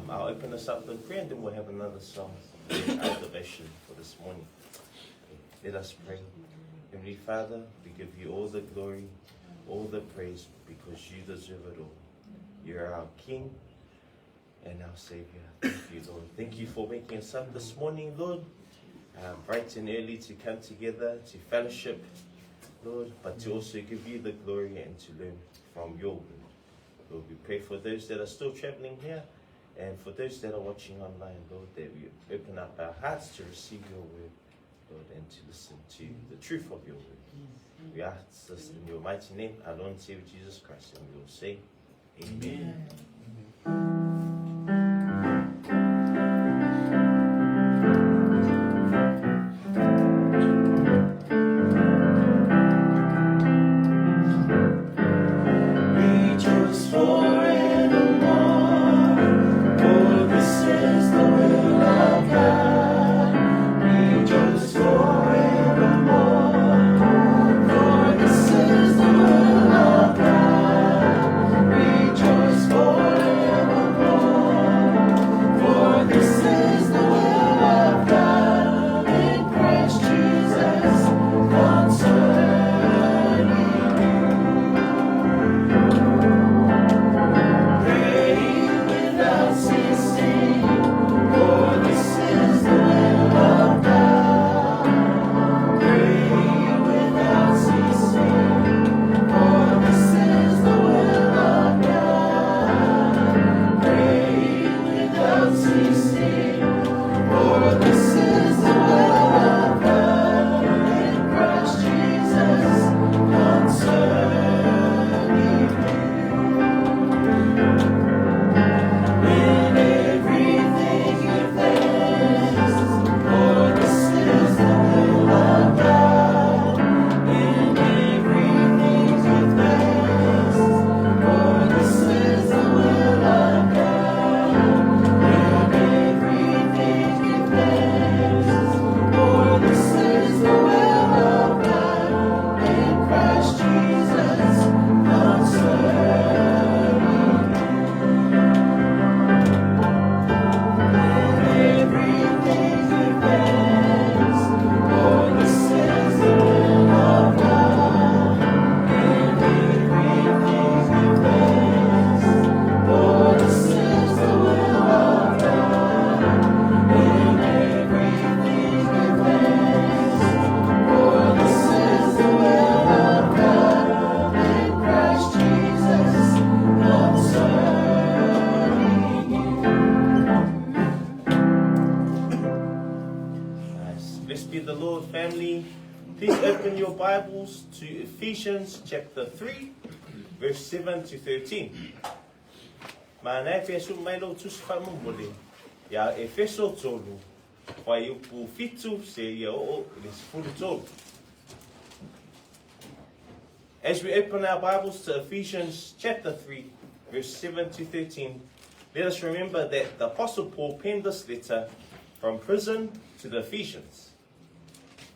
I'll open us up in prayer and then we'll have another song in our devotion for this morning. Let us pray. Heavenly Father, we give you all the glory, all the praise, because you deserve it all. You're our King and our Savior. Thank you, Lord. Thank you for waking us up this morning, Lord, bright and early to come together, to fellowship, Lord, but to also give you the glory and to learn from your word. Lord, we pray for those that are still traveling here and for those that are watching online, Lord, that we open up our hearts to receive your word, Lord, and to listen to the truth of your word. We ask this in your mighty name, our Lord and Savior Jesus Christ, and we will say, Amen. Amen. Ephesians chapter 3, verse 7 to 13. Ma nei pia su mai lo tusi fa mole. Ia Efeso tolu, fuaiupu 7 seia oo i le 13. As we open our Bibles to Ephesians chapter 3, verse 7 to 13, let us remember that the Apostle Paul penned this letter from prison to the Ephesians.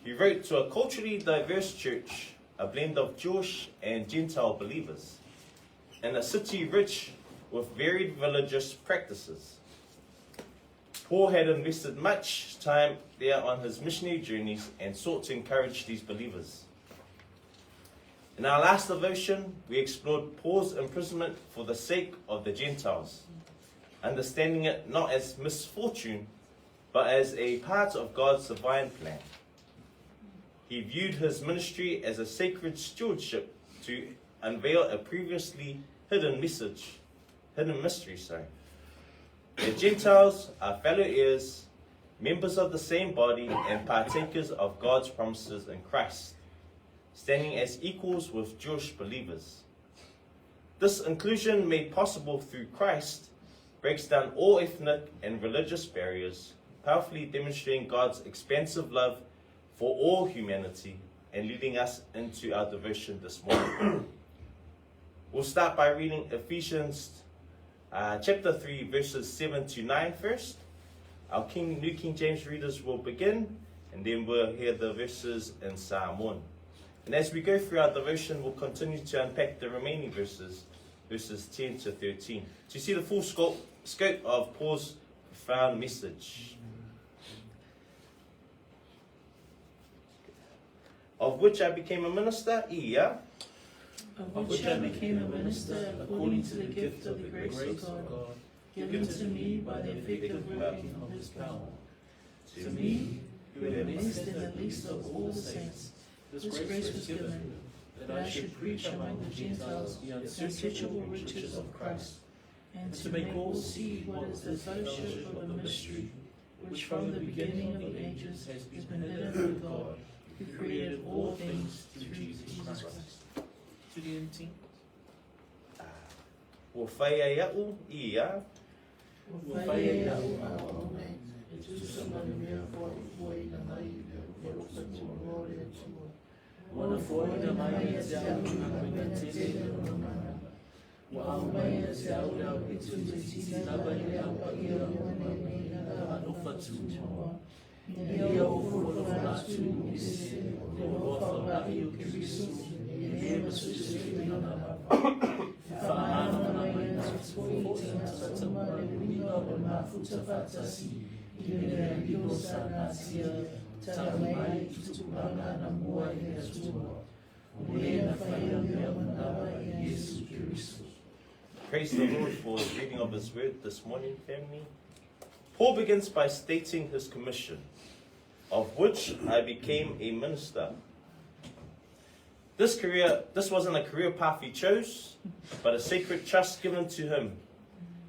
He wrote to a culturally diverse church, a blend of Jewish and Gentile believers, in a city rich with varied religious practices. Paul had invested much time there on his missionary journeys and sought to encourage these believers. In our last devotion, we explored Paul's imprisonment for the sake of the Gentiles, understanding it not as misfortune, but as a part of God's divine plan. He viewed his ministry as a sacred stewardship to unveil a previously hidden message, hidden mystery, sorry. The Gentiles are fellow heirs, members of the same body, and partakers of God's promises in Christ, standing as equals with Jewish believers. This inclusion, made possible through Christ, breaks down all ethnic and religious barriers, powerfully demonstrating God's expansive love for all humanity and leading us into our devotion this morning. We'll start by reading Ephesians chapter 3, verses 7 to 9 first. Our New King James readers will begin, and then we'll hear the verses in Samoan. And as we go through our devotion, we'll continue to unpack the remaining verses, verses 10 to 13, to see the full scope scope of Paul's profound message. Of which I became a minister, ia. Of which I became a minister according to the gift of the grace of God, given to me by the effective working of his power. To me, who am less than the least of all the saints, this grace was given, that I should preach among the Gentiles the unsearchable riches of Christ, and to make all see what is the fellowship of the mystery, which from the beginning of the ages has been hidden in God, who created all things through Jesus Christ. To the end. Ua fai ai a'u ia. Ua fai ai a'u auauna e tusa ma le mea foaina mai e alofa tunoa o le Atua. Ua na foaina mai ia te a'u le galuega tele i lona mana. Ua aumai ia te a'u le aupito itiiti lava i le Au Paia uma nei alofa tunoa. Ina ia ou folafola atu i se le alofa unaʻi o Keriso e le masuesueina lava. E faamalamalamaina atu foi i tagata uma le uiga o le mafuta faatasi i le mea lilo sa natia talu mai i tupulaga anamua i le Atua, o le na faia mea uma lava e Iesu Keriso. Praise the Lord for the reading of His word this morning, family. Paul begins by stating his commission, of which I became a minister. This career, this wasn't a career path he chose, but a sacred trust given to him,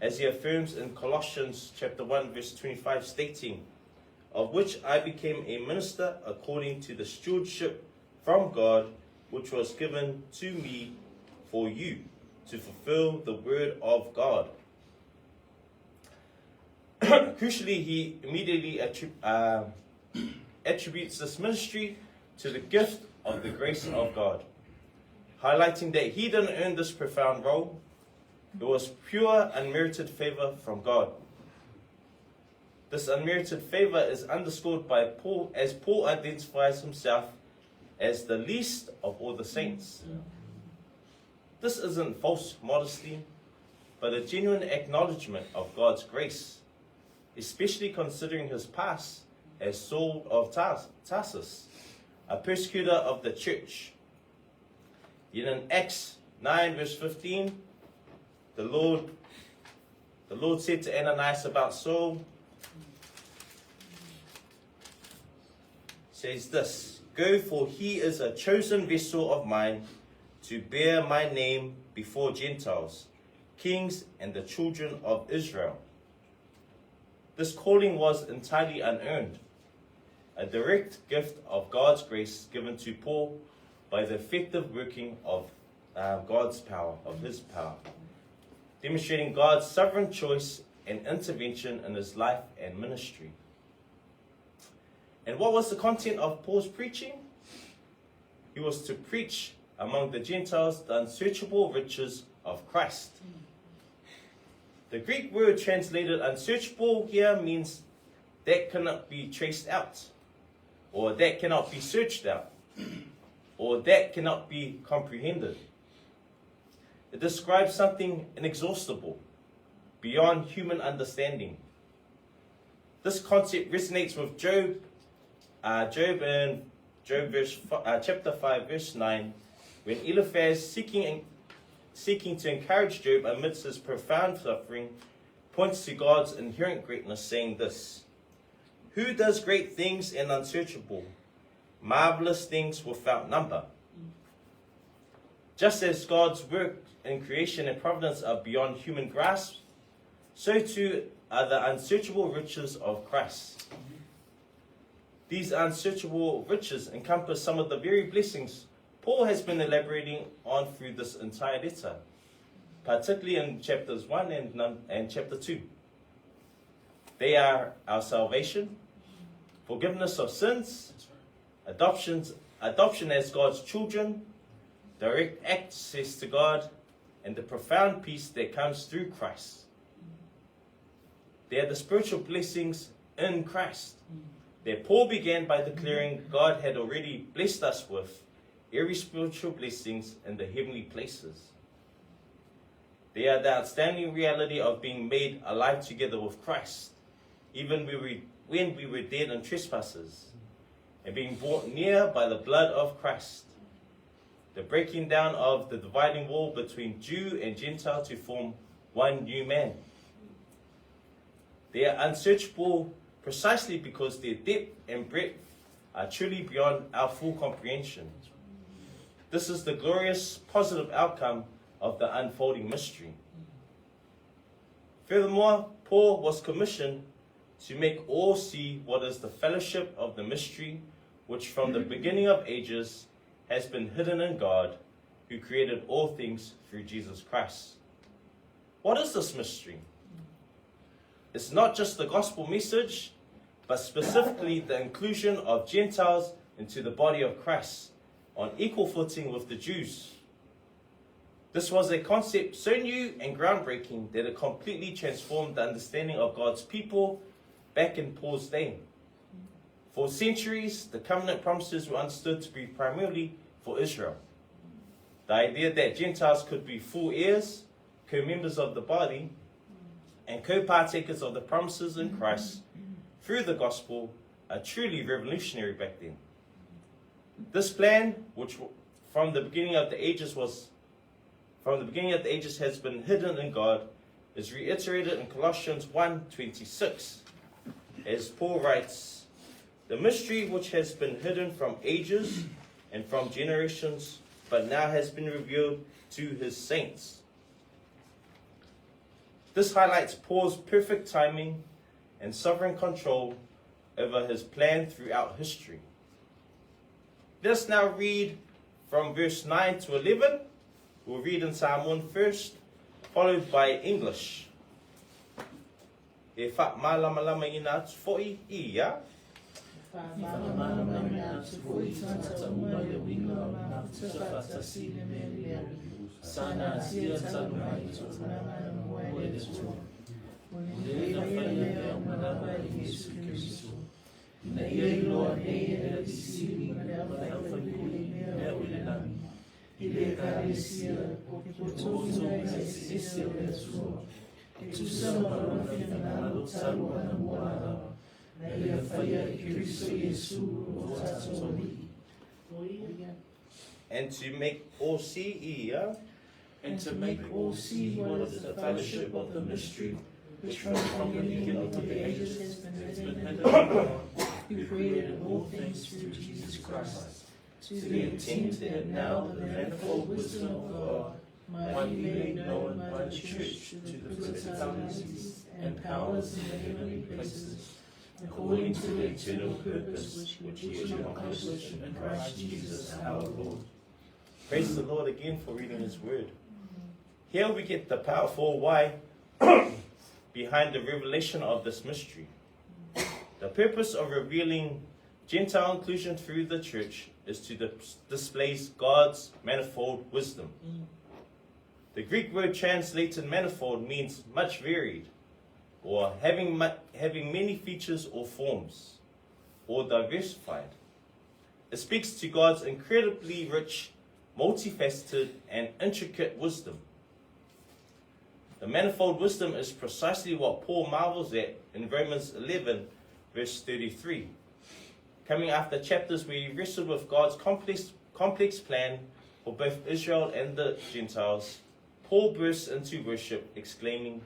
as he affirms in Colossians chapter 1 verse 25 stating, of which I became a minister according to the stewardship from God which was given to me for you to fulfill the word of God. Crucially, he immediately attributes this ministry to the gift of the grace of God, highlighting that he didn't earn this profound role. It was pure, unmerited favor from God. This unmerited favor is underscored by Paul as Paul identifies himself as the least of all the saints. This isn't false modesty, but a genuine acknowledgement of God's grace, especially considering his past as Saul of Tarsus, a persecutor of the church. Yet in Acts 9, verse 15, the Lord, the Lord said to Ananias about Saul, says this, Go, for he is a chosen vessel of mine to bear my name before Gentiles, kings, and the children of Israel. This calling was entirely unearned, a direct gift of God's grace given to Paul by the effective working of God's power, of his power, demonstrating God's sovereign choice and intervention in his life and ministry. And what was the content of Paul's preaching? He was to preach among the Gentiles the unsearchable riches of Christ. The Greek word translated unsearchable here means that cannot be traced out, or that cannot be searched out, or that cannot be comprehended. It describes something inexhaustible, beyond human understanding. This concept resonates with Job, Job in Job verse, chapter 5, verse 9, when Eliphaz, seeking to encourage Job amidst his profound suffering, points to God's inherent greatness, saying this, Who does great things and unsearchable, marvelous things without number? Just as God's work in creation and providence are beyond human grasp, so too are the unsearchable riches of Christ. These unsearchable riches encompass some of the very blessings Paul has been elaborating on through this entire letter, particularly in chapters 1 and chapter 2. They are our salvation, forgiveness of sins, adoption as God's children, direct access to God, and the profound peace that comes through Christ. They are the spiritual blessings in Christ that Paul began by declaring God had already blessed us with every spiritual blessings in the heavenly places. They are the outstanding reality of being made alive together with Christ, even when we, when we were dead in trespasses, and being brought near by the blood of Christ. The breaking down of the dividing wall between Jew and Gentile to form one new man. They are unsearchable precisely because their depth and breadth are truly beyond our full comprehension. This is the glorious positive outcome of the unfolding mystery. Furthermore, Paul was commissioned to make all see what is the fellowship of the mystery which from the beginning of ages has been hidden in God, who created all things through Jesus Christ. What is this mystery? It's not just the gospel message, but specifically the inclusion of Gentiles into the body of Christ on equal footing with the Jews. This was a concept so new and groundbreaking that it completely transformed the understanding of God's people back in Paul's day. For centuries, the covenant promises were understood to be primarily for Israel. The idea that Gentiles could be full heirs, co members of the body, and co partakers of the promises in Christ through the gospel are truly revolutionary back then. This plan, which from the beginning of the ages was from the beginning of the ages has been hidden in God, is reiterated in Colossians 1:26. As Paul writes, the mystery which has been hidden from ages and from generations, but now has been revealed to his saints. This highlights Paul's perfect timing and sovereign control over his plan throughout history. Let us now read from verse 9 to 11. We'll read in Samoan first, followed by English. E whaamālamalamaina atu fo'i ia. E whakamāramāramina atu fo'i tagata uma i le uiga o nga puta faatasi i le mea lea, sa natia talu mai i toonaga na mua e le Atua. O le na faia mea uma lava e Iesu Keriso, ina ia iloa nei e le Alii Sili ma le Aufaipule mea o i le lagi, i le Ekalesia, o tofiga eseese o le Atua, e tusa ma lona finagalo talu anamua lava, na ia faia e Keriso Iesu o tatou Alii. And to make all see ia. And to make all see what is the fellowship of the mystery, which from the beginning of the ages has been hidden in God, who created all things through Jesus Christ, to the intent that now the manifold wisdom of God might be made known by the church to the principalities and powers in the heavenly places, according to the eternal purpose which he accomplished in Christ Jesus our Lord. Praise the Lord again for reading His word. Here we get the powerful why behind the revelation of this mystery. The purpose of revealing Gentile inclusion through the church is to display God's manifold wisdom. The Greek word translated manifold means much varied, or having, having many features or forms, or diversified. It speaks to God's incredibly rich, multifaceted, and intricate wisdom. The manifold wisdom is precisely what Paul marvels at in Romans 11, verse 33. Coming after chapters where he wrestled with God's complex, complex plan for both Israel and the Gentiles, Paul bursts into worship, exclaiming,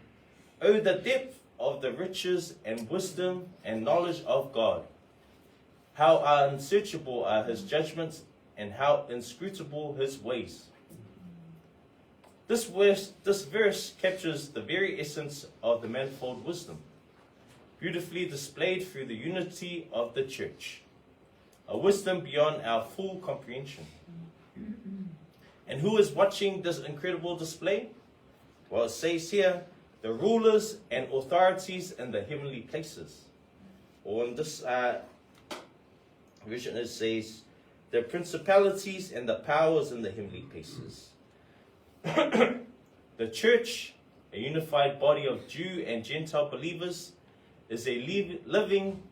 Oh, the depth of the riches and wisdom and knowledge of God! How unsearchable are his judgments and how inscrutable his ways. This verse, this verse captures the very essence of the manifold wisdom, beautifully displayed through the unity of the church, a wisdom beyond our full comprehension. And who is watching this incredible display? Well, it says here, the rulers and authorities in the heavenly places. Or in this version, it says, the principalities and the powers in the heavenly places. The church, a unified body of Jew and Gentile believers, is a living,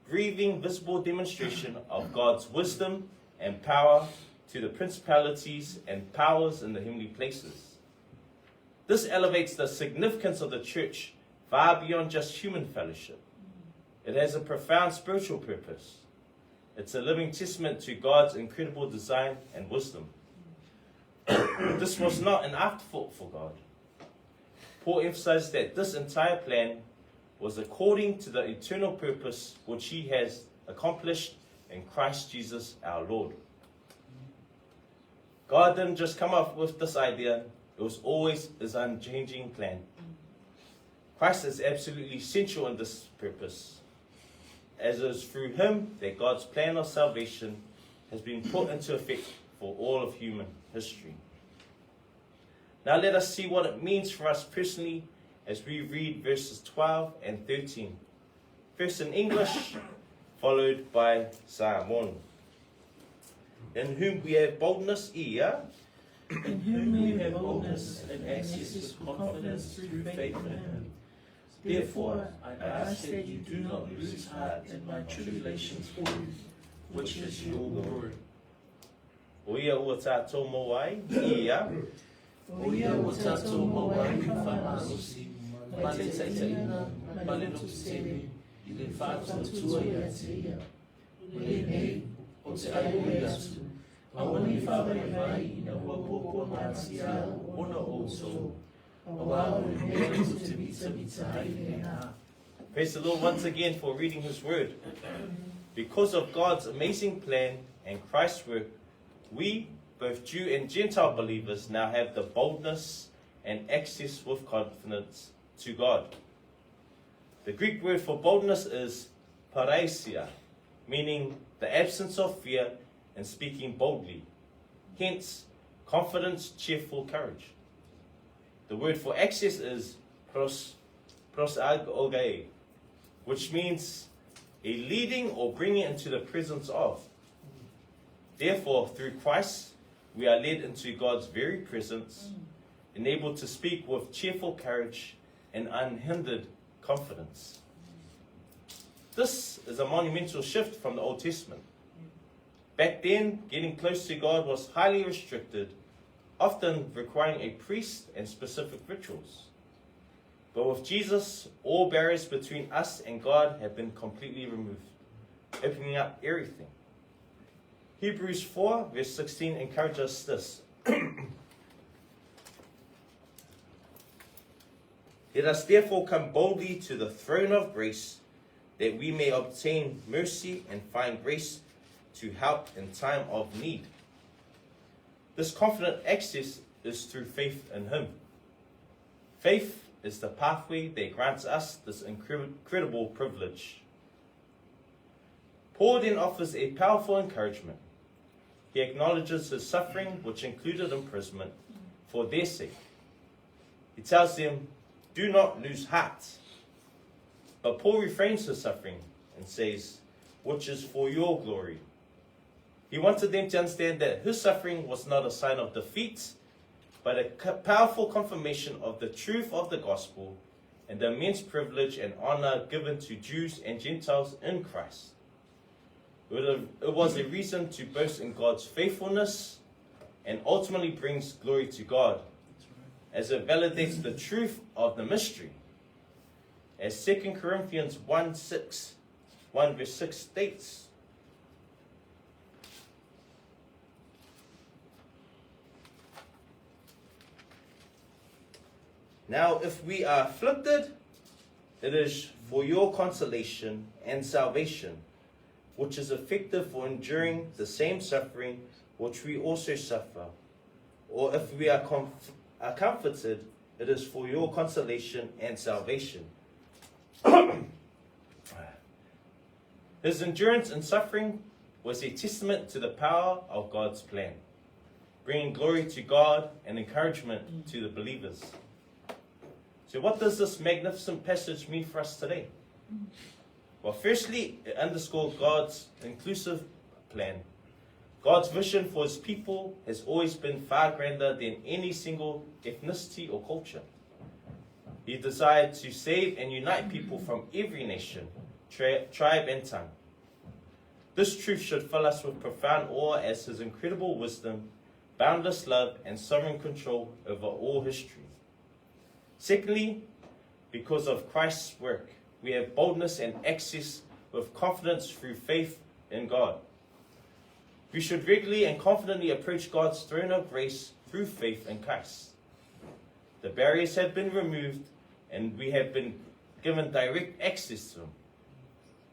breathing, visible demonstration of God's wisdom and power to the principalities and powers in the heavenly places. This elevates the significance of the church far beyond just human fellowship. It has a profound spiritual purpose. It's a living testament to God's incredible design and wisdom. This was not an afterthought for God. Paul emphasizes that this entire plan was according to the eternal purpose which he has accomplished in Christ Jesus our Lord. God didn't just come up with this idea, it was always his unchanging plan. Christ is absolutely essential in this purpose, as it is through him that God's plan of salvation has been put into effect for all of human history. Now let us see what it means for us personally as we read verses 12 and 13. First in English, followed by Samoan. In whom we have boldness, ia. In whom we have boldness and access with confidence through faith in him. Therefore, I ask that you do not lose heart in my tribulations for you, which is your glory. O ia ua tātou mau ai, ia. O ia ua tātou mau ai i whamalosi, ma le taitaiga, ma le loto tele, i le whātuatua ia te ia. O lenei, o te aiohi atu, aua ne i whāwhaiwhai ina ua puapua mātia ona outou, auā o le mea tou te mitamita ai lenā. Praise the Lord once again for reading his word. Because of God's amazing plan and Christ's work, we, both Jew and Gentile believers, now have the boldness and access with confidence to God. The Greek word for boldness is parrhesia, meaning the absence of fear and speaking boldly. Hence, confidence, cheerful courage. The word for access is pros, prosagoge, which means a leading or bringing into the presence of. Therefore, through Christ, we are led into God's very presence, enabled to speak with cheerful courage and unhindered confidence. This is a monumental shift from the Old Testament. Back then, getting close to God was highly restricted, often requiring a priest and specific rituals. But with Jesus, all barriers between us and God have been completely removed, opening up everything. Hebrews 4, verse 16 encourages us this. Let us therefore come boldly to the throne of grace, that we may obtain mercy and find grace to help in time of need. This confident access is through faith in Him. Faith is the pathway that grants us this incredible privilege. Paul then offers a powerful encouragement. He acknowledges his suffering, which included imprisonment, for their sake. He tells them, Do not lose heart. But Paul reframes his suffering and says, Which is for your glory. He wanted them to understand that his suffering was not a sign of defeat, but a powerful confirmation of the truth of the gospel and the immense privilege and honor given to Jews and Gentiles in Christ. It was a reason to boast in God's faithfulness and ultimately brings glory to God, as it validates the truth of the mystery. As 2 Corinthians 1, 6, 1 verse 6 states, Now, if we are afflicted, it is for your consolation and salvation, which is effective for enduring the same suffering which we also suffer. Or if we are, comf- are comforted, it is for your consolation and salvation. His endurance in suffering was a testament to the power of God's plan, bringing glory to God and encouragement to the believers. So, what does this magnificent passage mean for us today? Well, firstly, it underscores God's inclusive plan. God's vision for his people has always been far grander than any single ethnicity or culture. He desired to save and unite people from every nation, tri- tribe, and tongue. This truth should fill us with profound awe as his incredible wisdom, boundless love, and sovereign control over all history. Secondly, because of Christ's work, we have boldness and access with confidence through faith in God. We should regularly and confidently approach God's throne of grace through faith in Christ. The barriers have been removed and we have been given direct access to Him.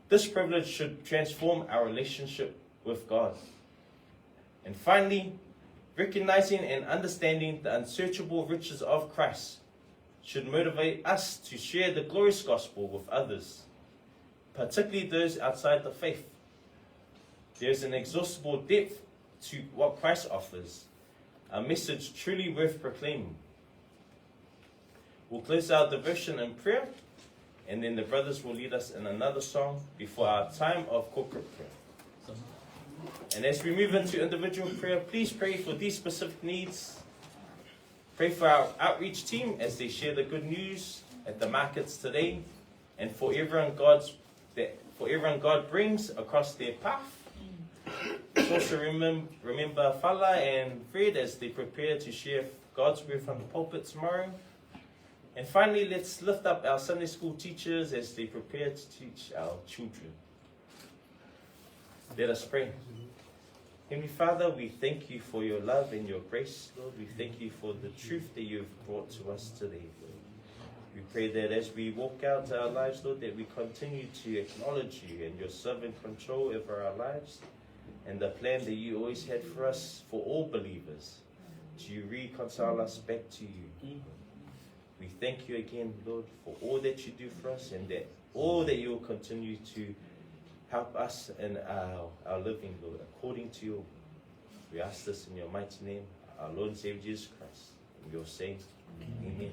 This privilege should transform our relationship with God. And finally, recognizing and understanding the unsearchable riches of Christ should motivate us to share the glorious gospel with others, particularly those outside the faith. There is an inexhaustible depth to what Christ offers, a message truly worth proclaiming. We'll close our devotion in prayer, and then the brothers will lead us in another song before our time of corporate prayer. And as we move into individual prayer, please pray for these specific needs. Pray for our outreach team as they share the good news at the markets today, and for everyone God's that for everyone God brings across their path. Let's also remember Fala and Fred as they prepare to share God's word from the pulpit tomorrow. And finally, let's lift up our Sunday school teachers as they prepare to teach our children. Let us pray. Heavenly Father, we thank you for your love and your grace, Lord. We thank you for the truth that you've brought to us today, Lord. We pray that as we walk out our lives, Lord, that we continue to acknowledge you and your sovereign control over our lives and the plan that you always had for us, for all believers, to reconcile us back to you. We thank you again, Lord, for all that you do for us and that all that you will continue to help us in our living, Lord, according to your will. We ask this in your mighty name, our Lord and Savior Jesus Christ. In your same, amen.